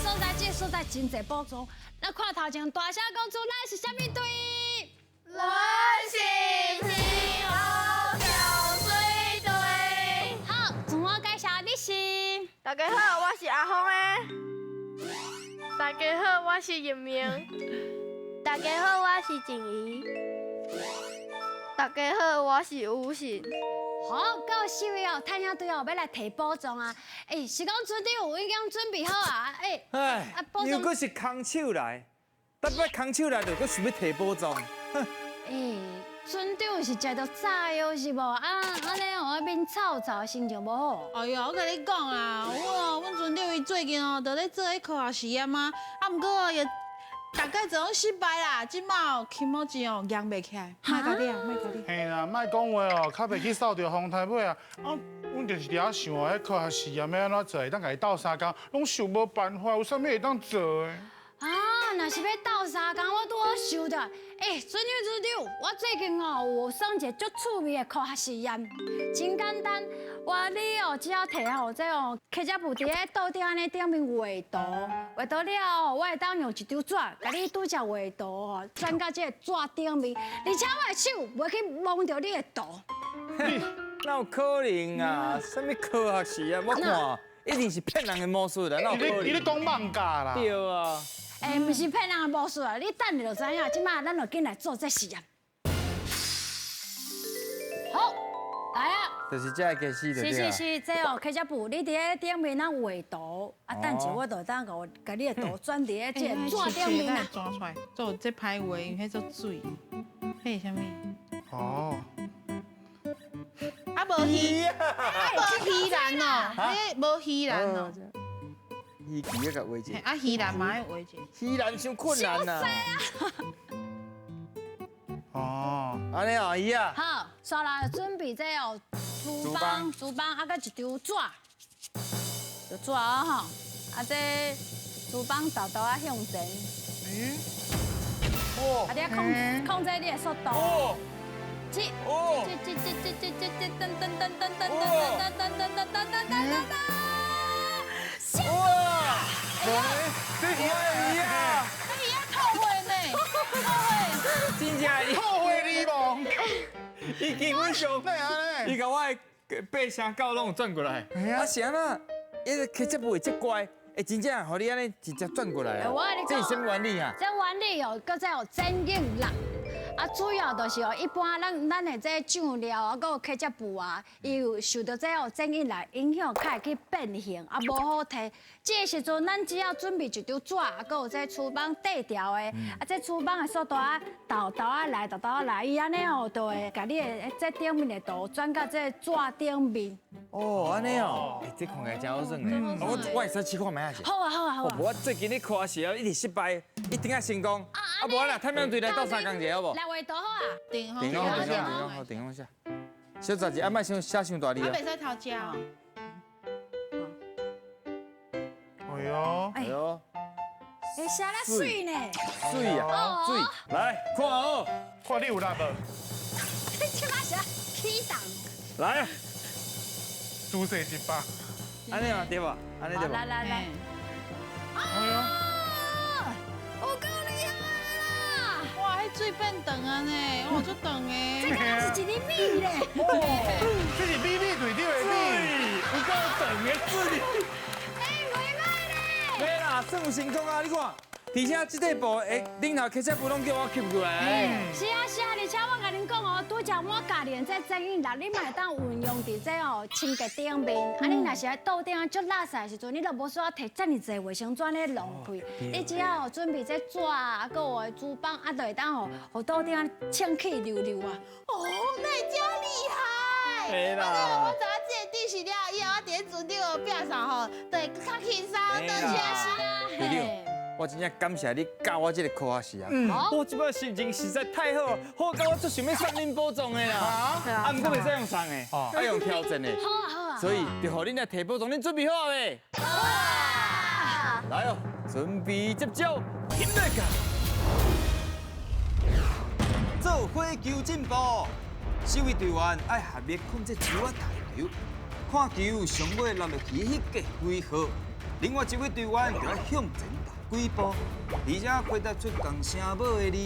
所在，這個所在真濟寶藏。咱看頭前大聲講出，咱是啥物隊？咱是天后跳水隊。好，自我介紹，你是？大家好，我是阿峰的。大家好，我是葉明。大家好，我是靜怡。大家好，我是吳信。好，到四位哦，探險隊哦，欲來提寶藏啊！欸，是講船長已經準備好啊？欸，哎，又閣是空手來，逐擺空手來就閣想欲提寶藏。欸，船長是食著炸藥是無？啊，按呢哦，面臭臭，心情無好。哎呀，我共你講啦，我阮船長伊最近哦，就咧做彼科學實驗啊，啊，毋過哦，也逐擺做攏失敗啦，這擺哦，起毛錢哦，揚袂起來，莫共你啊，莫共你。嘿啦，莫講話哦，較袂去掃著風颱尾啊。啊，阮就是佇遐想哦，彼科學實驗欲按怎做，會當共伊鬥相共，攏想無辦法，有啥物會當做的？啊，若是欲鬥相共，我拄好想著，欸，船長船長，我最近哦有算一個足趣味的科學實驗，真簡單。我你哦，只要提吼這哦，起膠布佇咧桌頂按呢頂面畫圖，畫圖了後，我會當用一張紙，共你拄則畫圖吼，轉到這個紙頂面，而且我的手袂去摸著你的圖。哪有可能啊？啥物科學實驗？我看一定是騙人的魔術啦，哪有可能？你咧講妄假啦？對啊。欸，毋是騙人的魔術啊！你等下就知影。這擺咱就緊來做這實驗。好，來啊！就是這個開始就是是是，這哦，起膠布，你佇咧頂面咱畫圖，啊，等下我就當共共你的圖轉佇咧這個紙頂面啊。抓出來，做這歹畫，因為彼做水，彼是啥物？哦。啊，無魚，啊無魚籃哦，彼無魚籃哦。魚鰭仔共畫者。啊，魚籃嘛愛畫者。魚籃傷困難啊。哦，按呢哦，魚啊。好，煞來準備這哦，珠幫、珠幫，啊，閣一張紙，就紙啊吼，啊這珠幫豆豆仔向前。嗯。啊，你控控制你的速度。哦。這這這這這這這噔噔噔噔噔噔噔噔噔噔噔噔噔。哇！哎呀，這是魚啊！哎呀，透火呢，透火，真正透火你無？伊基本上，伊共我的爬聲狗攏有轉過來。啊是按怎？伊個起膠布會這乖，會真正予你按呢直接轉過來啊？這是啥物原理啊？這原理哦，叫做剪應力。啊，主要就是哦，一般咱咱的這醬料啊，閣有起膠布啊，伊有受著這哦剪應力影響，較會去變形，啊，無好提。這個時陣，咱只要準備一張紙，啊，閣有這廚房底條的，啊，這廚房的速度啊，豆豆仔來，豆豆仔來，伊按呢哦，就會共你的這頂面的圖轉到這紙頂面。哦，按呢哦，欸，這看起來真好耍呢。我我會使試看覓仔是？好啊，好啊，好啊。我最近咧科學實驗一直失敗，一定愛成功。啊，無啦，探險隊來鬥相共者好無？來畫圖好啊。定好，定好，定好，好，定好寫。小雜誌，啊，莫傷寫傷大字啊。啊，袂使偷食哦。哎呦，哎呦，欸，寫得媠呢。媠啊，媠。來，看好，看你有力無？你這擺是起動。來，注射一百。按呢嘛對無？按呢對無？來來來。哎呦，有夠厲害啦！哇，彼水變長啊呢，哇，足長的。這敢是一厘米咧。這是米米隊長的米，有夠長的水。欸，袂䆀咧。袂啦，算有成功啊！你看，而且這塊布的頂頭起膠布攏叫我吸過來。是啊是啊，而且我共恁講哦，拄則我教練這剪應力，你嘛會當運用佇這哦清潔頂面。啊，你若是佇桌頂足垃圾的時陣，你就無需要提遮爾濟衛生紙咧浪費。你只要哦準備這紙啊，閣有珠幫啊，就會當哦，予桌頂清氣溜溜啊。哦，那會遮厲害！嘿啦我知影這個知識了以後，我佇咧船頂壁掃吼，就會較輕鬆，多謝是啊，隊長，我真正感謝你教我這個科學實驗。我這擺心情實在太好，好到我足想欲送恁寶藏的啦。啊，毋過袂使用送的，愛用挑戰的。好啊好啊。所以就予恁來提寶藏，恁準備好未？好啊！來哦，準備接招，起來個！做伙求進步，四位隊員愛合力控制球仔彈球，看球上尾落落去彼個幾號，另外一位隊員就愛向前踏幾步，而且回答出仝聲母的字，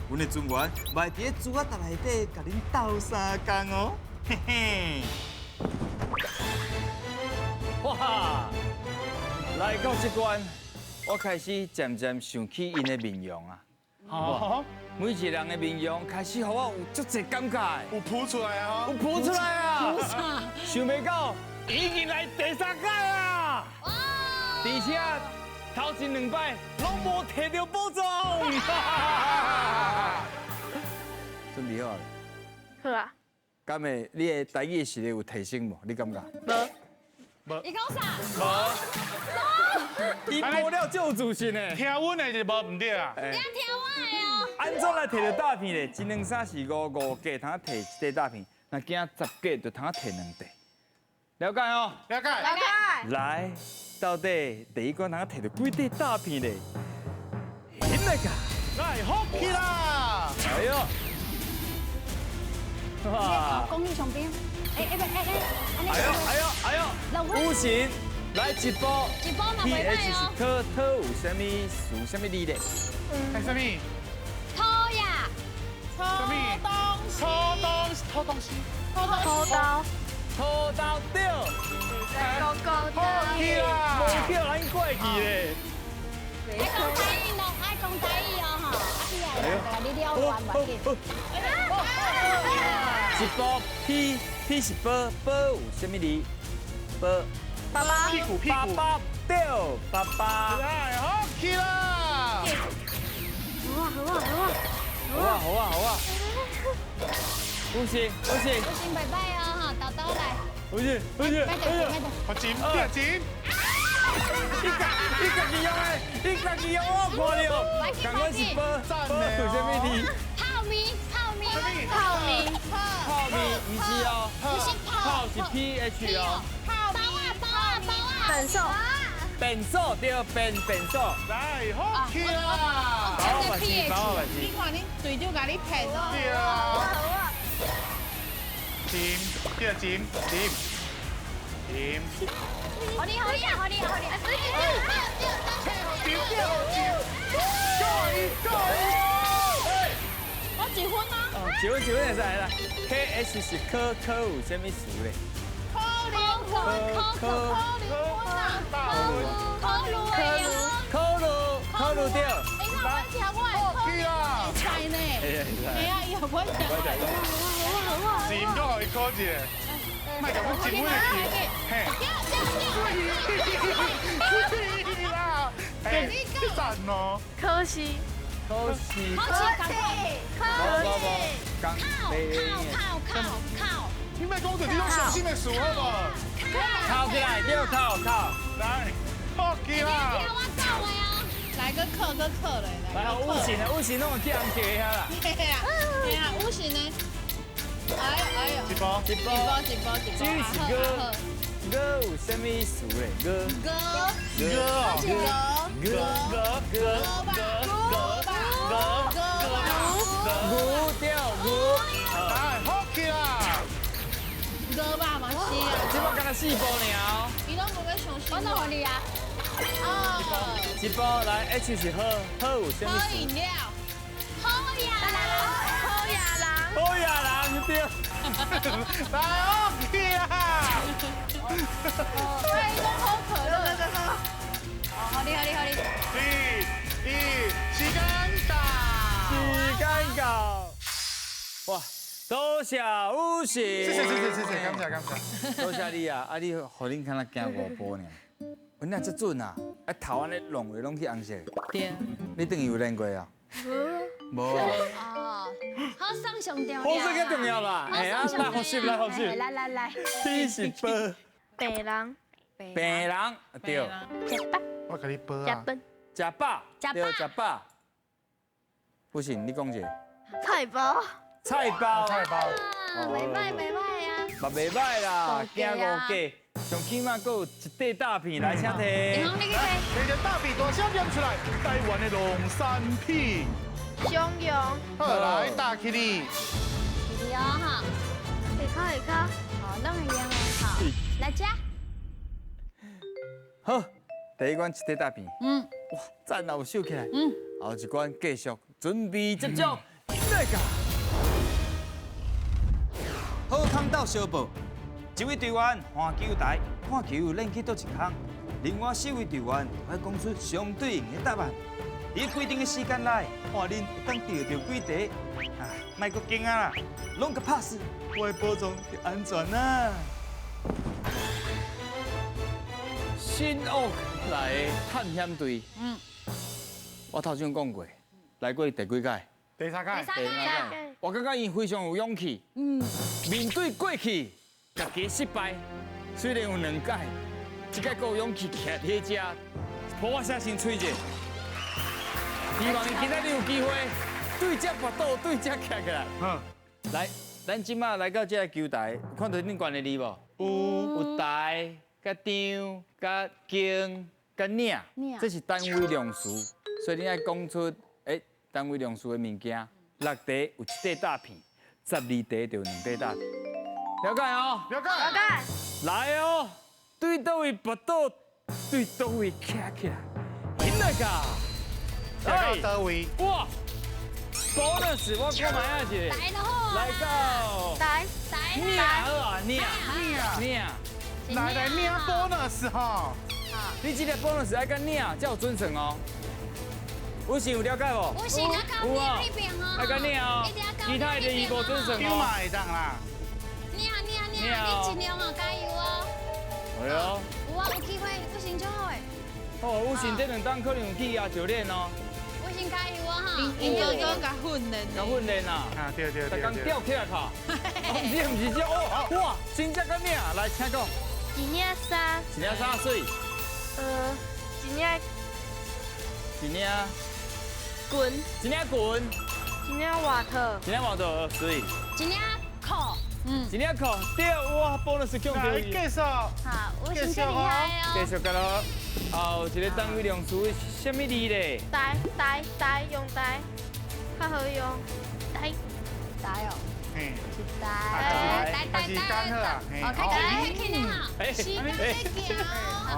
阮的船員嘛會佇咧珠仔搭內底共恁鬥相共哦，嘿嘿。哇！來到這關，我開始漸漸想起𪜶的面容啊。哦，每一個人的面容開始予我有足濟感覺，有浮出來啊！有浮出來啊！想袂到已經來第三屆啊！而且頭前兩擺攏無提著寶藏。準備好了？好啊。敢會你的台語實力有提升無？你感覺？無。伊講啥？無。伊無了就有自信的。聽阮的就無毋對啊。你聽我的哦。按怎來提著大片咧？一兩三四五五格通提一塊大片，若驚十格就通提兩塊。了解哦。了解。了解。來，到底第一關通提著幾塊大片咧？那個。來，好起啦！哎呦！哇！公益上邊，哎哎哎哎，哎呦哎呦哎呦！五行來一波，一波嘛袂歹 P H 是哦。特特有啥物屬啥物字咧？係啥物？偷呀！偷東西，偷東偷東西，偷刀。偷刀對。高高好起啦！無叫人過去咧。愛講台語咯，愛講台語哦吼，啊你來共你了完無要緊。一波 P P 是波波有啥物字？波爸爸。屁股屁股。爸爸對，爸爸。來，好起啦！好啊好啊好啊。好啊好啊好啊。有行有行。有行拜拜哦吼，豆豆來。有行有行。慢點慢點。我緊對緊。伊家伊家己用的，伊家己用我看著。仝款是波波有啥物字？泡麵泡麵。泡麵。泡麵毋是哦，不是泡。泡是 P H 哦。包啊包啊包啊。本數。變數對，變變數。來，好起啦！包嘛是包嘛是。你看恁隊長共你騙哦。對啊。緊對緊緊緊。好厲好厲好厲好厲。對對對。我一分啊。一分一分會使啦。K H 是科科有啥物詞咧？可能可可可能分啊。大可魯可魯可魯對。你看我聽我的起啦！菜呢？系啊，伊予我食。錢都予伊考一个，莫共阮一分的錢。嘿。水啦！哎，讚哦。可惜。可惜。可惜可惜。靠靠靠靠。你莫講著這種傷心的事好無？靠起來，對，靠靠。來，好起啦！聽我講的哦。來個課個課嘞，來，五行的五行攏有去紅記遐啦。嘿啊，嘿啊，五行呢？哎呦哎呦，一波一波一波一波，这是歌，歌有啥物词咧？歌歌歌歌歌歌歌歌吧歌歌吧，牛对牛。来，好起啦！歌吧嘛是啊，这摆敢若四波爾。伊攏無欲相信。我拢予你啊。哦。一波來 H 是好，好有啥物喝飲料。好呀啦，好呀人。好呀人對。來，好起啦！哎，講好可樂。好哩好哩好哩。三、二，時間到。時間到。哇，多謝五行。謝謝謝謝謝謝，感謝感謝。多謝你啊！啊，你予恁敢若行五步爾。阮若這準啊，啊頭按呢弄下攏去紅色。對。你轉去有練過啊？無。哦，好送上重要。好這個重要啦。哎啊，來複習來複習。來來來。 P 是波。病人。病人對。食飽。我共你報啊。食飯。食飽。對，食飽。不行，你講一個。菜包。菜包。菜包。袂歹袂歹啊。嘛袂歹啦，行五格，上起碼閣有一塊大片來，請提。你去提。提一大片大聲念出來，台灣的農產品。松茸。好，來打起你。起你哦哈。下跤下跤。好，攏會用的好。來吃。好，第一关一块大片，哇，赞啊，有收起来，后一关继续准备接触，来个。好康斗相报，一位队员换球台，看球练去佗一空，另外四位队员就爱讲出相对应的答案。伫规定的时间内，看恁会当得著几题。啊，莫阁惊啊啦，拢共拍死，我的宝藏就安全啦。新屋来探险队，我头先讲过，来过第几届？第三届。第三届。我感觉𪜶非常有勇气，面对过去，家己失败，虽然有两届，这届阁有勇气徛伫遮，抱我声先吹者。希望伊今仔日有机会对这跋倒，对这徛起来。来，咱这马来到这个球台，有看到恁悬的字无？有。有台、佮张、佮间、佮领，这是单位量词，所以你爱讲出单位量词的物件。6题有1块大片，12题就有2块大片。了解哦？了解。了解。来哦，对佗位跋倒，对佗位徛起来，来个。来到佗位？哇，bonus，我看觅啊一个。来了来到。来。领好啊，领。领。来来领 bonus 哈。你这个 bonus 爱佮领才有准算哦。有是有了解无？有是爱到领那边哦。爱佮领哦。其他的伊无准算哦。嘛会当啦。领领领，你尽量哦，加油哦。哎呦。有啊，有机会，有成就好的。哦，有成这两档可能有去亚教练哦。加油啊哈！𪜶哥哥共训练，共训练啊！啊对对对，逐工吊起来跑。你毋是这哦，哇，真正佮领，来请讲。一领衫。一领衫媠。一领。一领。裙。一领裙。一领外套。一领外套媠。一领裤。一领裤对，哇，bonus 强来继续。好，我先厉害哦。继续甲咯。后一个单位量词是啥物字咧？台台台用台，较好用。台台哦。嘿。台台台台台。哦，开开开哈。时间在行。哦，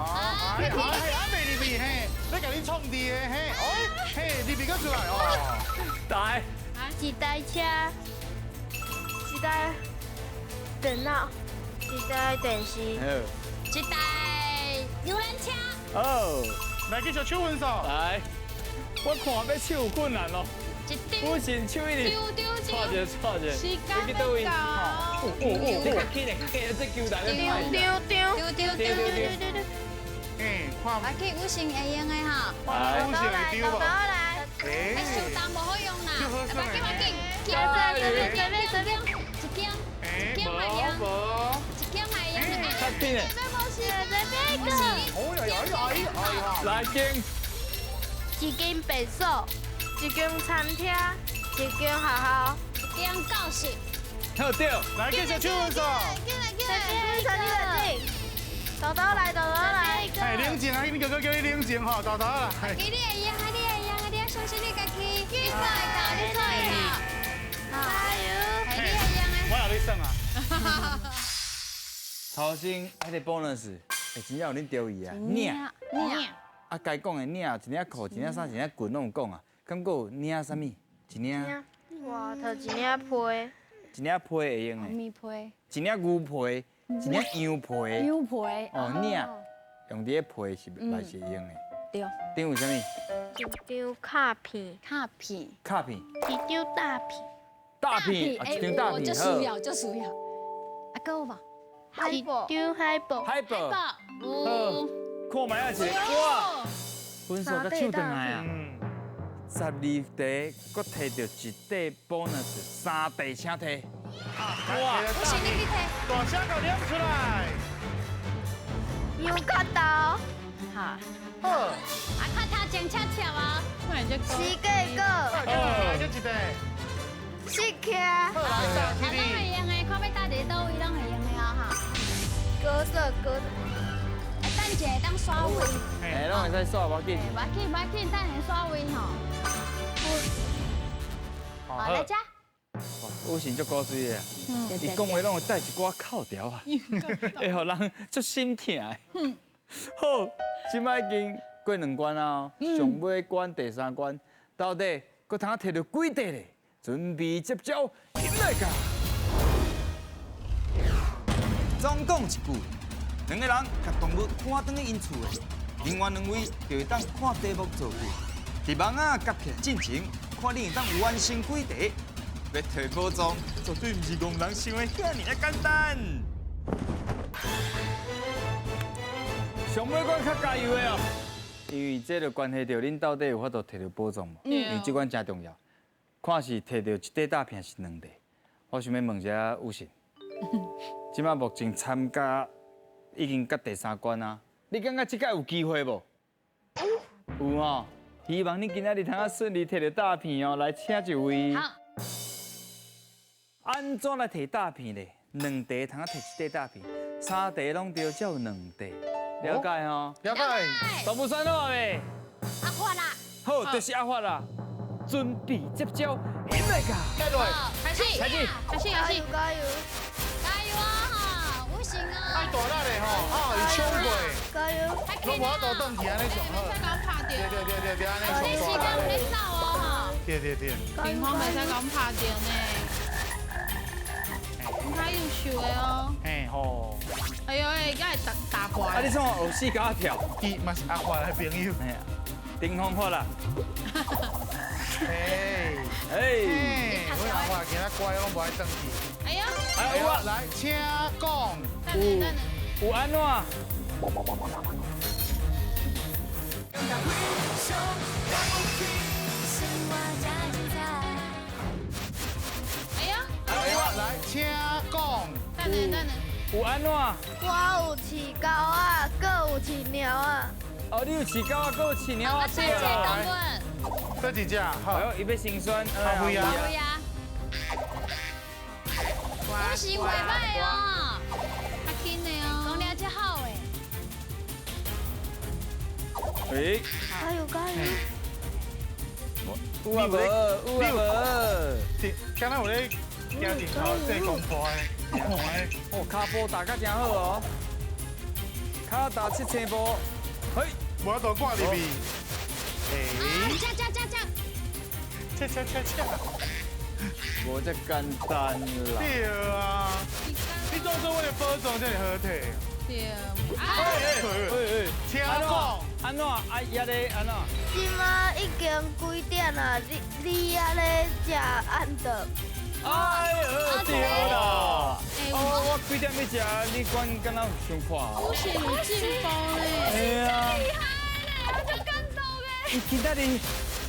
哎哎，未入去嘿，咧共你创字的嘿，哦，嘿，入去阁出来哦。台。一台车，一台电脑，一台电视，一台游览车。哦，来继续手分数。来，我看欲手有困难咯。我先手一直，错一个错一个。时间欲到。哦哦，你较紧嘞，较紧，这球台咧歹。丢丢丢丢丢丢丢。嗯，看。来去有心会用的哈。来，有心会丢无？来。哎，手重无好用啦。来，紧来紧。随便随便随便，一间，一间会用，一间会用。较紧嘞。随便一个。来间。一间别墅，一间餐厅，一间学校，一间教室。好对。来，继续手分数。进来进来进来，豆豆来，豆豆来。哎，冷静啊！你哥哥叫你冷静吼，豆豆来。你会用啊！你会用啊！你要相信你家己，你做会到，你做会到。加油！你会用的。我有咧算啊。头先彼个 bonus，哎，真正有恁著伊啊，领领。啊，该讲的领，一领裤，一领衫，一领裙拢有讲啊。敢阁有领啥物？一领。外套，一领被。一领被会用的。棉被。一领牛皮，一领羊皮。羊皮。哦，领，用伫咧被是嘛是会用的。对。顶有啥物？一张卡片。卡片。卡片。一张大片。大片，一张大片。就需要，就需要。啊，阁有无？一张海报。海报。好，看觅啊一个，哇，分数阁抢转来啊！12题，阁提著一块 bonus，3题请提。哇！不行，你去提。大声共念出来。牛角头。好。好。啊，看头前恰恰啊。四个个。来，一个。四克。好，来，啊，拢会用的，看欲搭伫佗位拢会用的哦，哈。鸽色鸽。哎，等一下当刷位。哎，拢会使刷，无要紧。无要紧，无要紧，等下刷位吼。好，来遮。哇，有神足古锥的，伊讲话拢会带一寡口条啊，会予人足心疼的。好，這擺已經過兩關啊，上尾關第三關，到底閣通摕著幾塊咧？準備接招，起來噶！總講一句，兩個人共動物趕轉去𪜶厝的，另外兩位就會當看題目造句。佇網仔夾起來進前，看你會當完成幾題。欲提寶藏，絕對毋是戇人想的遐爾仔簡單。上尾關較加油的哦，因為這就關係著恁到底有法度提著寶藏無？因為這關真重要，看是提著一塊大片還是兩塊。我想欲問一下有信，這擺目前參加已經到第三關啊，你感覺這擺有機會無？有吼，希望你今仔日通啊順利提著大片哦，來請一位。好。按怎來提大片咧？兩塊通啊提一塊大片，三塊攏著才有兩塊。了解吼，了解。全部選好未？阿發啦。好，就是阿發啦。準備接招，起來噶。來，開始，開始，開始，開始，加油，加油啊！哈，有信啊。愛大力的吼，啊，會衝過。加油。攏無法度轉去按呢上好。袂使共拍著。對對對對對，按呢上你時間有咧走哦，吼。對對對。平方袂使共拍著呢。較優秀的哦。嘿吼。哎呦喂，敢會打打怪。啊，你創學四腳跳？伊嘛是阿發的朋友。嘿啊，頂風發啦。哎哎，阮阿發今仔乖，攏無愛轉去。哎呀。哎有啊，來，請講。有按怎？哎呀。哎呦，來，請講。等下等下。有按怎？我有飼狗仔，閣有飼貓仔。哦，你有飼狗仔，閣有飼貓仔。對啦。這幾隻？好。哎呦，伊欲先選。阿輝啊。阿輝啊。有是袂歹哦。較輕的哦。講了這好的。哎。加油加油！有啊無？有啊無？敢若有咧行電頭做功課的。哦，跤步打甲真好哦，跤踏7000步，嘿，無法度掛入去。哎，吃吃吃吃，吃吃吃吃，無這簡單啦。對啊，你當做我的寶藏這麼好提。對。哎哎哎，請講，按怎？啊，遐咧按怎？這馬已經幾點啊？你遐咧食按的？哎呦，對啦！哦，我幾點欲食？你管敢若傷快？有是有進步咧，哎呀，厲害咧，我足感動的。伊今仔日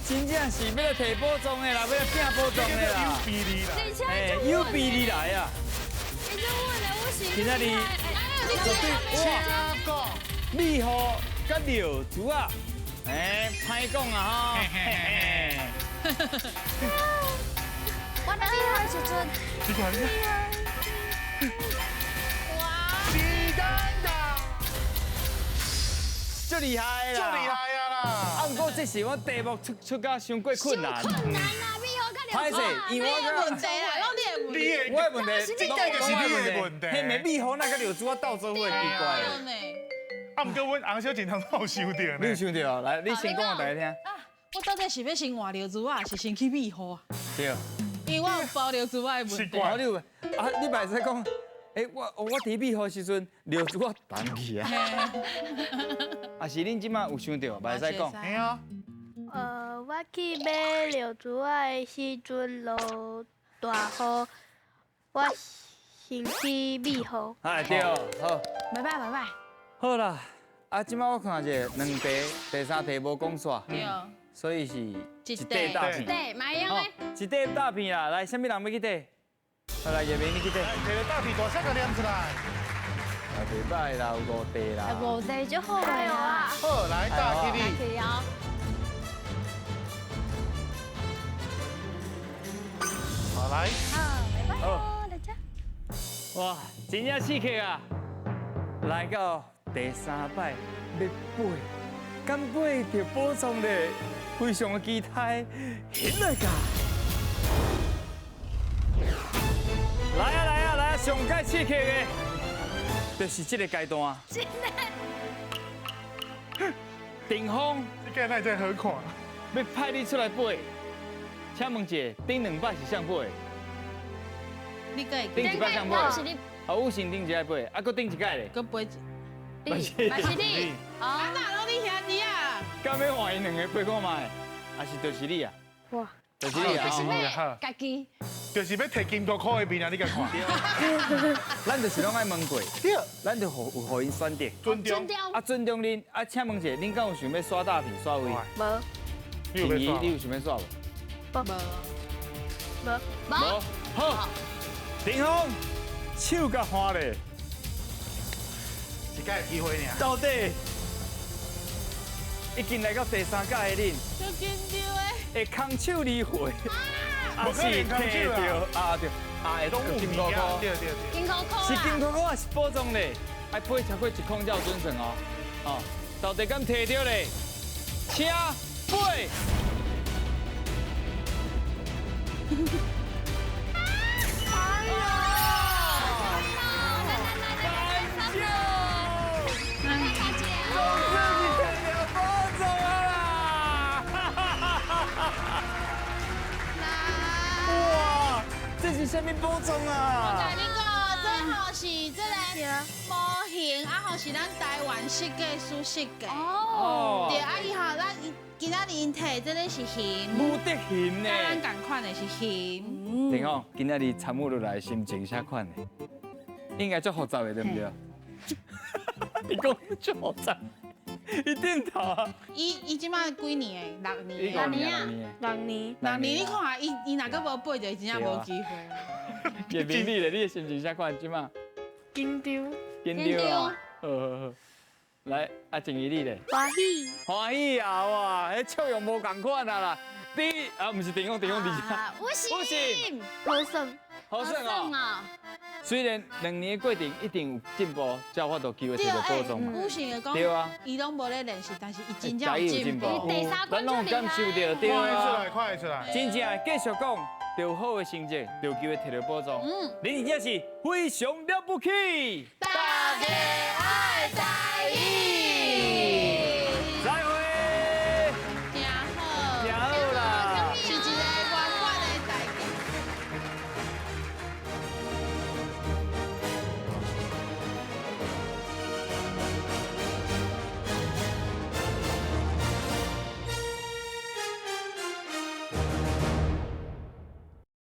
真正是欲來提寶藏的啦，欲來拼寶藏的啦。有比例啦，哎，有比例來啊！伊足穩的，有是。今仔日絕對請講，米糊佮尿珠仔，哎，歹講啊吼。我那厲害時陣，你看，哇！時間到，足厲害啦！足厲害啊啦！啊，毋過這是我題目出出甲傷過困難。困難啦，米糊佮尿歹勢，因為我問題啦，攏你的問題。你的我的問題，這個就是你的問題。彼暝米糊那佮尿珠仔鬥做伙，奇怪。啊，毋過阮翁小真通有想著呢。你有想著？來，你先講予大家聽。啊，我到底是欲先換尿珠仔，還是先去米糊啊？對。因為我有包尿珠仔的問題。哦，你有啊？你嘛會使講，欸，我佇米糊時陣，尿珠仔彈去啊。啊，是恁這馬有想著，嘛會使講。嘿啊。我去買尿珠仔的時陣落大雨，我先去米糊。哎，對，好。袂歹袂歹。好啦，啊，這馬我看者兩題，第三題無講煞。對。所以是一塊大片，對，嘛會用的。一塊大片啦，來，啥物人欲去綴？好來，葉明你去綴。提个大片大聲共念出來。啊，袂歹啦，有5塊啦。5塊就好啦。好，來，大起你。去哦。好，來。好，袂歹哦，來這。哇，真正刺激啊！來到第三擺欲飛，敢飛著寶藏咧？非常的期待，起來噶！來啊來啊來啊！上蓋刺激的，就是這個階段。真的。霆锋，这个哪会遮好看？欲派你出来飞，请问一下，顶两摆是啥飞？你阁会顶一摆啥飞？是你。啊，有先顶一摆飞，啊，阁顶一摆咧。阁飞一。你，嘛是你。啊，哪拢你兄弟啊？敢欲换𪜶两个飞看觅？还是就是你啊？哇！就是你啊！是欲家己。就是欲提金箍箍的面啊！你共看。咱就是拢爱问过，对，咱就予有予𪜶选择，尊重。啊，尊重恁。啊，请问一下，恁敢有想欲刷大饼刷位？无。你有想欲刷无？无。无。无。好。霆锋，手共换咧。一摆机会尔。到底已经来到第三届的恁，足紧张的。会空手而回，还是提著啊对，啊会金箍箍，对对对，金箍箍是金箍箍还是宝藏咧？爱飞超过一空才有准算哦。哦，到底敢提著咧？请飞。哎呦！单手，总算是提著宝藏啊啦！哇，这是啥物宝藏啊？我共你讲，这吼是这个模型，啊吼是咱台湾设计师设计。哦。对，啊伊吼咱今仔日𪜶提这个是熊，无敌熊呢？佮咱仝款的是熊。霆锋，今仔日参与落来心情啥款的？应该足复杂的，对毋对？伊讲足复杂，伊点头啊。伊这马几年的？六年。六年啊。六年。六年，你看下，伊伊若阁无飞著，伊真正无机会。叶明你咧，你的心情啥款？这马？紧张。紧张啊！好好好。来，啊，静怡你咧？欢喜。欢喜啊！哇，彼笑容无仝款啊啦。你啊，毋是霆锋，霆锋伫遮。有信。好耍。好耍哦。虽然两年的过程一定有进步，才有法度机会摕著宝藏嘛。有信会讲，对啊，伊拢无咧练习，但是伊真正有进步。咱拢有感受著，对啊。看得出来，看得出来。真正继续讲，就有好的成绩，就有机会摕著宝藏。恁真正是非常了不起。大家爱台语。